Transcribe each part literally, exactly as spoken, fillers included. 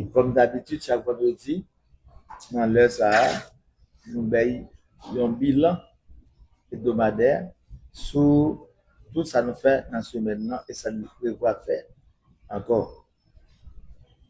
Kòm dabitid, chak vandredi, nan lè sa a, nou bay yon bilan ebdomadè sou tout sa nou fè nan semèn nan e sa nou prevwa fè ankò.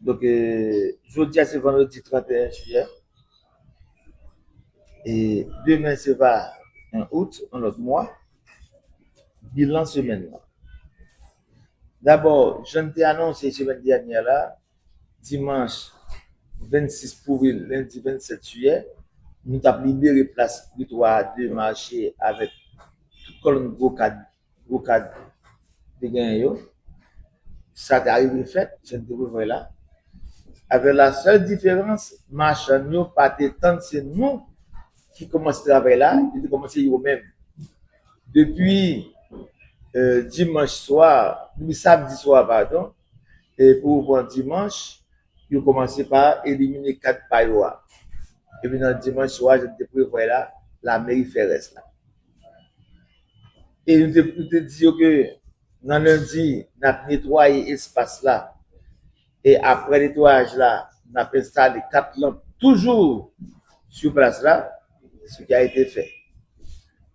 Donk, e, jodi a se vandredi trannteyen jiyè. E demen se va en out, yon lòt mwa. Bilan semèn nan. Dabò, jan n te anonse semèn dènyè la, dimanch vennsis pou rive lendi vennsèt jiyè, nou t ap libere plas Ri Twa a de mache avèk tout kòlonn gwo kad, gwo kad te genyen yo. Sa te arive fèt, jan n te prevwa la. Avèk la sèl diferans, machann yo pa te tann se nou ki kòmanse travay la, yo te kòmanse yo menm. Depi, e, dimanch swa, depi samdi swa, padon, e pou pran dimanch, yo kòmanse pa elimine kad pa yo a. Epi nan dimanch swa, jan n te prevwa la, lameri fè rès la. E nou te, nou te di yo ke nan lendi, n ap netwaye espas la. E apre netwayaj la, n ap enstale kat lanp toujou sou plas la, ce qui a été fait.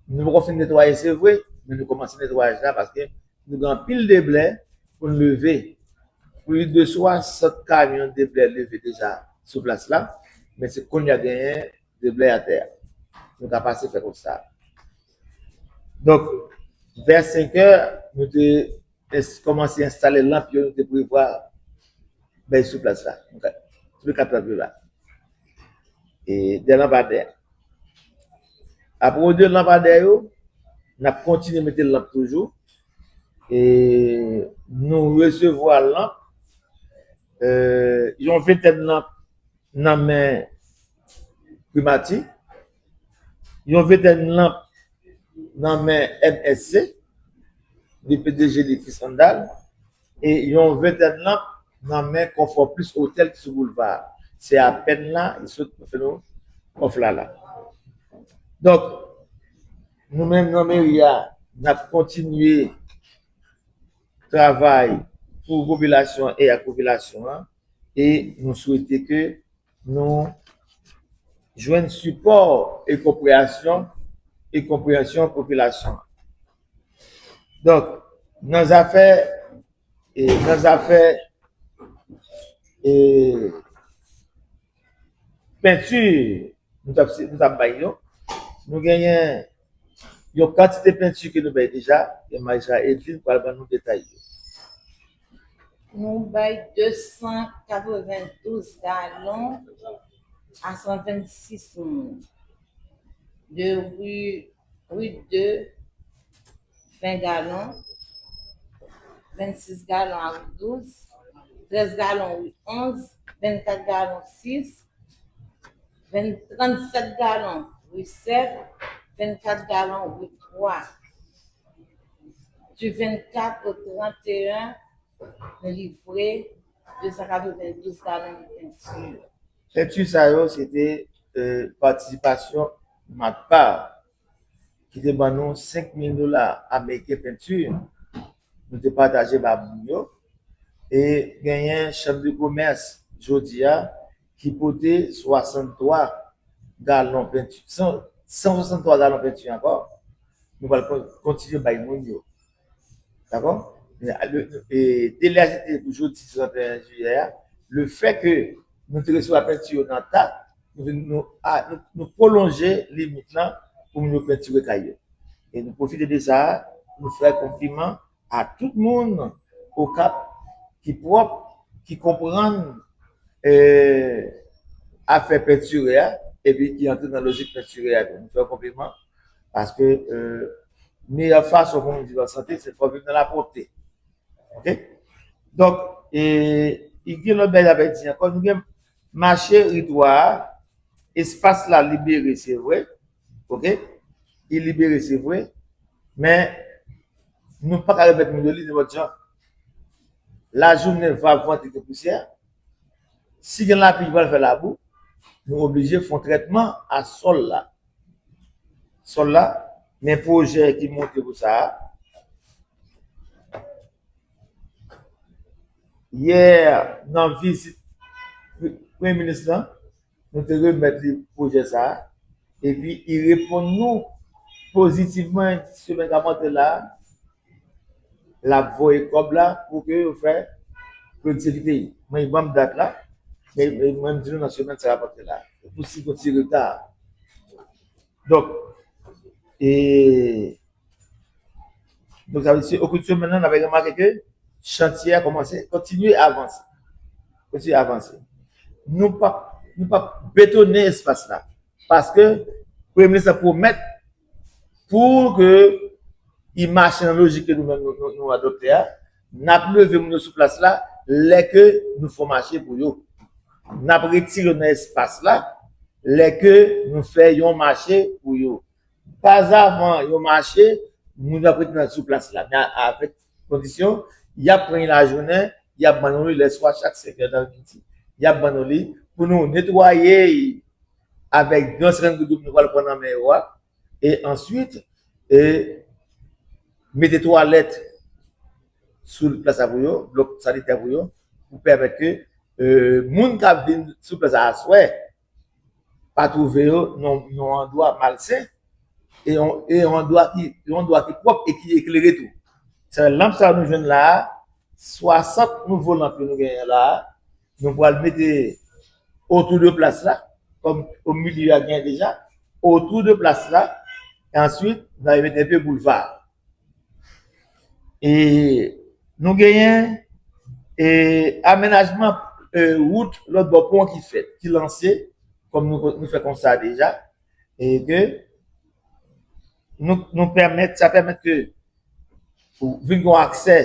Nou poko fin netwaye, se vre, men nou kòmanse netwayaj la paske nou gen anpil deblè pou n leve. Plis de swasant kamyon deblè leve deja sou plas la, men se kounye a genyen deblè atè a. Nou ka pase fè konsa. Donk, vè senkè, nou te ins-, kòmanse enstale lanp yo, nou te prevwa bay sou plas la. Nou ka, tout kat lanp yo la. E de lanpadè. Apwopo de lanpadè yo, n ap kontinye mete lanp toujou. E nou resevwa lanp, e, yon ventèn lanp nan men Primati, yon ventèn lanp nan men M S C, de P D G li Chris Randall, e yon ventèn lanp nan men Confort Plus Hotel ki sou boulva a. Se apèn la, li sot fè nou òf la la. Donk, nou menm nan meri a, n ap kontinye travay pou popilasyon e ak popilasyon an, e nou swete ke nou jwenn sipò e konpreyansyon, e konpreyansyon popilasyon an. Donk, nan zafè, e, nan zafè, e, penti, nou t ap, nou t ap bay yo, nou genyen yon kantite penti ke nou bay deja, e Majistra Edlin pral ban nou detay yo. Nou bay de san katrevendouz galon a san vennsis moun. De ri, ri de, ven galon, vennsis galon a ri douz, trèz galon ri onz, vennkat galon sis, ven, trannsèt galon ri sèt, vennkat galon ri twa. Du vennkat o tranteyen, nou livre de san katrevendouz galon de penti. Penti sa yo, se te, e, patisipasyon MATPA ki te ban nou senk mil dola ameriken penti. Nou te pataje ba moun yo. E genyen chanm de komès jodi a ki pote swasanntwa galon penti, san, san swasanntwa galon penti ankò. Nou pral kon-, kontinye bay moun yo. Dakò? E, e, delè a se te pou jodi tranteyen jiyè a. Le fè ke nou te resevwa penti yo nan ta, nou, nou, a, nou, nou pwolonje limit lan pou moun yo pentire kay yo. E nou pwofite de sa, nou fè konpliman a tout moun Okap ki pwòp, ki konprann, e, afè pentire a, epi ki antre nan lojik pentire a tou. Nou fè yo konpliman, paske, e, meyè fason pou moun viv an sante, se fò viv nan lapwòpte. Oke? Donk, e, gen lòt bagay la bay di ankò, nou gen mache Ri Twa a, espas la libere, se vre. Oke? Li libere, se vre. Men, nou pa ka remèt moun yo li nenpòt jan. Lajounen, va vante gen pousyè. Si gen lapli ki pral fè labou, nou oblije fè yon trètman a sòl la. Sòl la, men pwojè ki monte pou sa a. Yè, nan vizit Premye minis lan, nou te remèt li pwojè sa a, epi li reponn nou pozitivman, semèn k ap antre la a, l ap voye kòb la pou ke yo fè kolektivite. Mwen, li ban m dat la, men, men mwen, m di nou nan semèn sa k ap antre la, pou si gon ti reta. Donk, e, donk, sa vle di, okou semèn nan, n ap remake ke chantye a kòmanse, kontinye avanse. Kontinye avanse. Nou p ap, nou p ap betonnen espas la. Paske Premye Minis la pwomèt pou ke li mache nan lojik ke nou menm nou, nou, nou adopte a, n ap leve moun yo sou plas la lè ke nou fè yon mache pou yo. N ap retire yo nan espas la lè ke nou fè yon mache pou yo. Pazavan yon mache, moun yo ap rete nan sou plas la. Men a-, avèk kondisyon, y ap pran lajounen, y ap ban nou li lèswa chak senk è nan midi. Y ap ban nou li pou nou netwaye avèk gran sèten goud nou pral pran nan men yo a. E answit, e mete twalèt sou plas la pou yo, blòk sanitè pou yo, pou pèmèt ke, e, moun k ap vin sou plas la aswè pa twouve yo nan, nan yon andwa malsen, e yon, e yon andwa ki, yon andwa ki pwòp e ki eklere tou. Se lanp sa nou jwenn la a, swasant nouvo lanp yo nou genyen la a, nou pral mete otou de plas la, kòm o milye a genyen deja, otou de plas la, e answit, nou va mete enpe boulva. E nou genyen, e, amenajman, e, wout lòt bò pon ki fèt, ki lanse, kòm nou, nou fè konsa deja, e ke nou, nou pèmèt, sa pèmèt ke ou vin gen yon aksè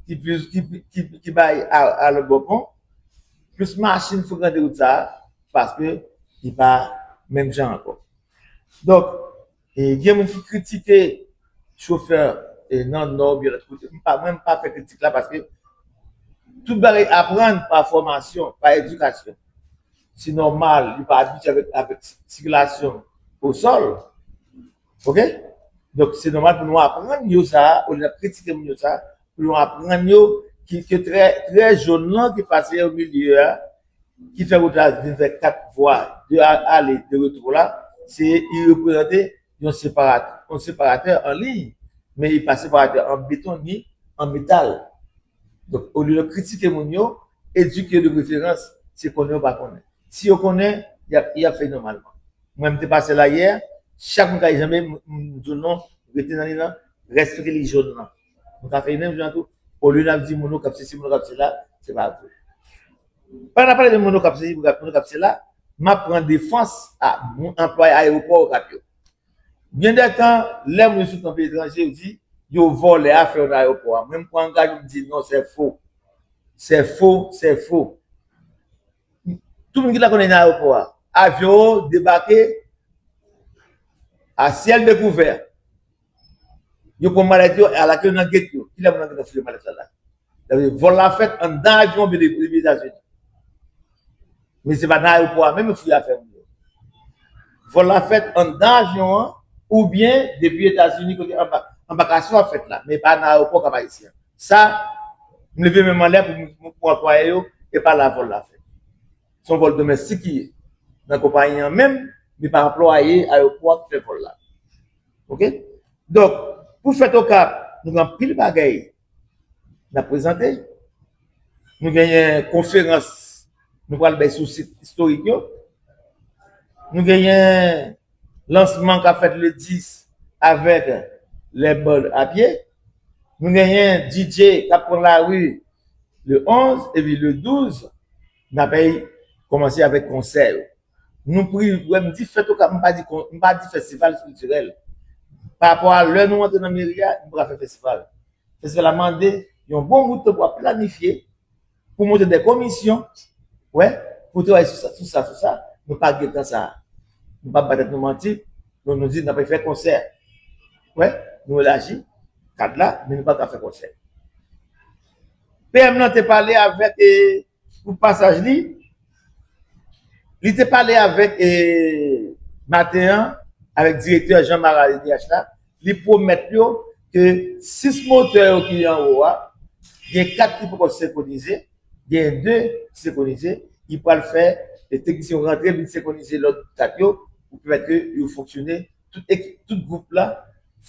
ki plis, ki, ki, ki bay a, a lòt bò pon, plis machin frekante wout sa a, paske li pa menm jan ankò. Donk, e, gen moun ki kritike chofè, e, nan Nò oubyen lòt kote. M pa, mwen, m pa fè kritik la paske tout bagay aprann pa fòmasyon, pa edikasyon. Se nòmal, yo pa abitye avèk, avèk sikilasyon o sòl. Oke? Donk, se nòmal pou nou aprann yo sa, olye n ap kritike moun yo sa, pou nou aprann yo ki, ke trè, trè jòn lan ki pase o milye a, ki fè wout la vin fè kat vwa, de a-, ale, de retou la, se, li reprezante yon separat-, yon separatè an liy, men li pa separatè an beton ni an metal. Donk, olye de kritike moun yo, edike yo de preferans, se konnen yo pa konnen. Si yo konnen, y ap, y ap fè nòmalman. Mwen, m te pase la yè, chak moun k ap janbe, m, m di w non, rete nan liy lan, respekte liy jòn lan. Nou ka fè menm jan tou, olye n ap di moun yo k ap sesi, moun yo k ap sela, se pa vre. Pandan n ap pale de moun yo k ap sesi, moun yo k ap sela, m ap pran defans a moun, anplwaye ayewopò Okap yo. Gen de tan, lè moun yo sot nan peyi etranje, yo di, yo vòlè afè yo nan ayewopò a. Mwen, m pran angajman, m di, non, c'est faux. C'est faux, c'est faux. Tout moun ki la konnen nan ayewopò a. Avyon yo debake a syèl dekouvè. Yo pran malèt yo, alake yo nan gate yo. Kilè moun nan gate nan fouye malèt la la? Sa vle di, vòl la fèt anndan avyon depi, depi Etazini. Men se pa nan ayewopò a menm yo fouye afè moun yo. Vòl la fèt anndan avyon an, oubyen depi Etazini kote anba-, anbakasyon an fèt la, men pa nan ayewopò Kap Ayisyen. Sa, m leve men m anlè pou, pou, pou anplwaye yo, e pa la vòl la fèt. Se yon vòl domèstik ki ye. Nan konpayi an menm, li pa anplwaye ayewopò a ki fè vòl la. Oke? Donk, pou fèt Okap, nou gen anpil bagay n ap prezante. Nou genyen konferans nou pral bay sou sit istorik yo. Nou genyen lansman k ap fèt le dis avèk les bandes à pied. Nou genyen D J k ap pran lari le onz, epi le douz, n ap kòmanse avèk konsè yo. Nou pri-, wè, m di fèt Okap, m pa di kon-, m pa di festival kiltirèl. Pa rapò a lè nou antre nan meri a, nou pral fè festival. Festival la mande yon bon bout tan pou ap planifye, pou monte de komisyon, wè, pou travay sou sa, sou sa, sou sa. Nou pa gen tan sa. Nou pa bay tèt nou manti, nou, nou di n ap fè konsè. Wè, nou elaji kad la, men nou pa ka fè konsè. P M nan te pale avèk, e, pou pasaj li, li te pale avèk, e, maten an, avèk direktè Jean Mara E D H la, li pwomèt yo ke sis motè yo ki anwo a, gen kat ki poko senkwonize, gen de senkwonize, ki pral fè e teknisyen yo rantre vin senkwonize lòt kat yo pou pèmèt ke yo fonksyone, tout ekip, tout gwoup la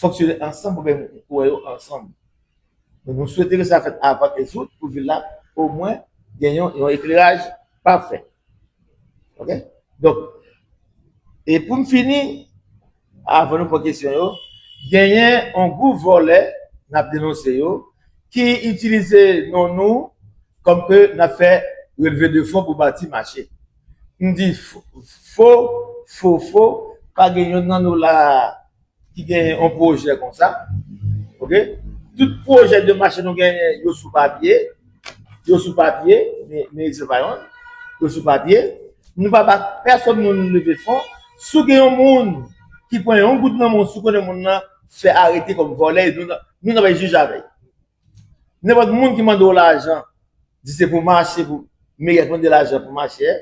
fonksyone ansanm pou bay kouran yo ansanm. Men nou swete ke sa fèt avan kenz out pou vil la omwen gen yon, yon ekleraj pafè. Ok? Donk, e pou m fini, avan nou pran kesyon yo, genyen yon gwoup vòlè n ap denonse yo ki itilize non nou kòm ke n ap fè relve de fon pou bati mache. M di fo, fo, fo, fo, pa gen youn nan nou la ki gen yon pwojè konsa. Ok? Tout pwojè de mache nou genyen, yo sou papye. Yo sou papye, men, men se pa yon. Yo sou papye. Nou pa ba pèsonn moun leve fon. Si w gen yon moun ki pran yon goud nan men w, si w konnen moun nan, fè arete kòm vòlè, nou, nou, nou bay jije avè l. Nenpòt moun ki mande w lajan, di se pou mache, pou meri mande lajan pou mache,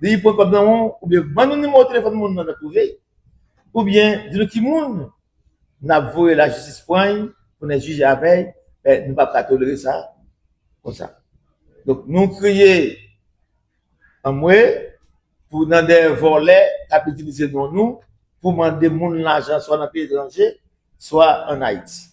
li pran kòb nan men w, oubyen ban nou nimewo telefòn moun nan, n ap twouve, oubyen di nou ki moun n ap voye lajistis pran l pou n al jije avè l, men nou p ap ka tolere sa konsa. Donk, nou kriye anmwe pou nan dèyè vòlè k ap itilize non nou pou mande moun lajan swa nan peyi etranje, swa ann Ayiti.